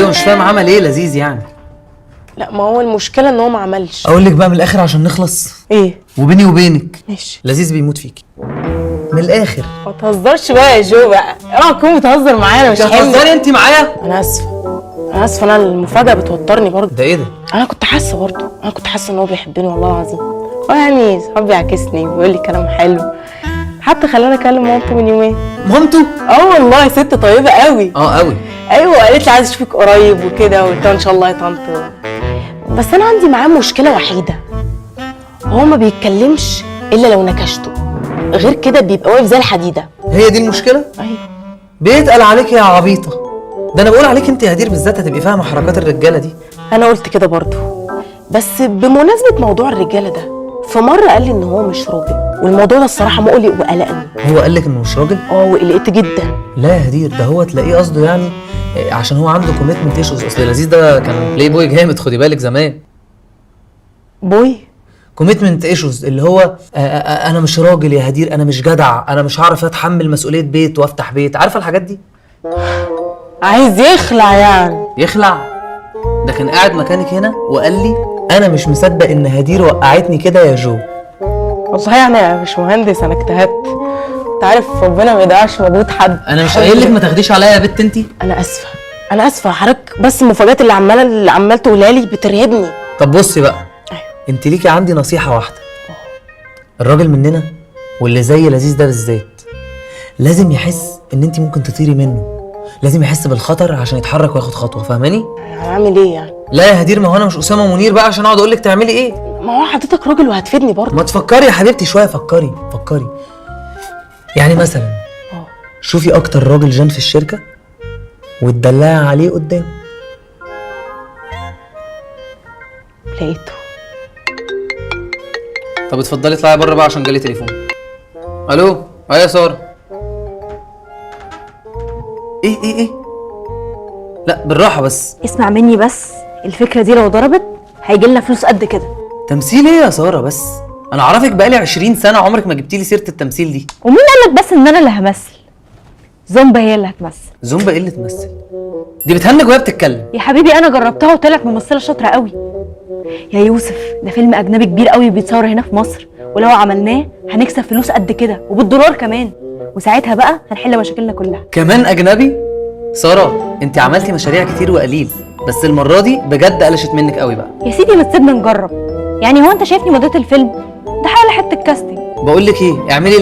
ايوه مش فاهم عمل ايه لذيذ يعني. لا ما هو المشكلة ان هو ما عملش. اقول لك بقى من الاخر عشان نخلص. ايه؟ وبيني وبينك ماشي. لذيذ بيموت فيكي من الاخر. ما تهزرش بقى يا جو بقى، اوعى تكون بتهزر معايا. انا مش حمل. بتهزري انت معايا؟ انا اسفه، انا اسفه، انا المفاجاة بتوترني برضه. ده ايه ده؟ انا كنت حاسه برضه، انا كنت حاسه ان هو بيحبني والله العظيم. هو يعني صاحبي عاكسني وبيقول لي كلام حلو، حتى خلاني اكلم مامته من يومين. مامته؟ اه والله ست طيبة قوي. اه قوي. ايوه قالت لي عايزه اشوفك قريب وكده، وقلت لها ان شاء الله يا طنط. بس انا عندي معاه مشكلة وحيده، هو ما بيتكلمش الا لو نكشته، غير كده بيبقى واقف زي الحديدة. هي دي المشكلة؟ ايوه. بيتقل عليك يا عبيطه. ده انا بقول عليك انت يا هدير بالذات هتبقي فاهمه حركات الرجالة دي. انا قلت كده برضه، بس بمناسبة موضوع الرجالة ده، في مرة قال لي ان هو مش راجل، والموضوع ده الصراحة مقلق وقلقني. هو قال لك انه مش راجل؟ اه وقلقت جدا. لا يا هدير، ده هو تلاقيه قصده يعني عشان هو عنده commitment issues. اصل لذيذ ده كان بلاي بوي جامد، خدي بالك زمان. boy؟ commitment issues اللي هو انا مش راجل يا هدير، انا مش جدع، انا مش هعرف اتحمل مسؤولية بيت وافتح بيت، عارفه الحاجات دي؟ عايز يخلع يعني. يخلع؟ ده كان قاعد مكانك هنا وقال لي انا مش مصدق ان هدير وقعتني كده يا جو. والله يعني يا باشمهندس انا اجتهدت، انت عارف ربنا ما يضيعش مجهود حد. انا مش قايل لك ما تاخديش عليا يا بت انتي؟ انا اسفه، انا اسفه حضرتك، بس المفاجآت اللي عمال تقولها لي بترهبني. طب بصي بقى. أيوة. انت ليكي عندي نصيحة واحدة. الراجل مننا واللي زي لذيذ ده بالذات لازم يحس ان انت ممكن تطيري منه، لازم يحس بالخطر عشان يتحرك وياخد خطوة، فاهماني؟ هعمل ايه يعني؟ لا يا هدير، ما هو انا مش اسامة منير بقى عشان اقعد اقول لك تعملي ايه. ما هو حضرتك راجل وهتفيدني برضه. ما تفكري يا حبيبتي شوية، فكري فكري. يعني مثلا شوفي اكتر راجل جان في الشركة وتدلعي عليه قدام. لقيته. طب اتفضلي اطلعي بره بقى عشان جالي تليفون. الو. ايوه يا ساره. ايه ايه ايه؟ لا بالراحة بس. اسمع مني بس، الفكرة دي لو ضربت هيجي لنا فلوس قد كده. تمثيل ايه يا ساره بس؟ انا اعرفك بقالي 20 سنة عمرك ما جبتي لي سيره التمثيل دي. ومين قالك بس ان انا اللي همثل؟ زومبا هي اللي هتمثل. زومبا ايه اللي تمثل؟ دي بتهنج وهي بتتكلم. يا حبيبي انا جربتها وطلعت ممثلة شاطرة قوي. يا يوسف ده فيلم اجنبي كبير قوي بيتصور هنا في مصر، ولو عملناه هنكسب فلوس قد كده وبالدولار كمان، وساعتها بقى هنحل مشاكلنا كلها. كمان اجنبي؟ ساره انت عملتي مشاريع كتير وقليل، بس المرة دي بجد قلشت منك قوي بقى. يا سيدي ما تسيبنا نجرب، يعني هو انت شايفني مضيت الفيلم ده؟ حاله حتة كاستنج. بقول لك ايه، اعملي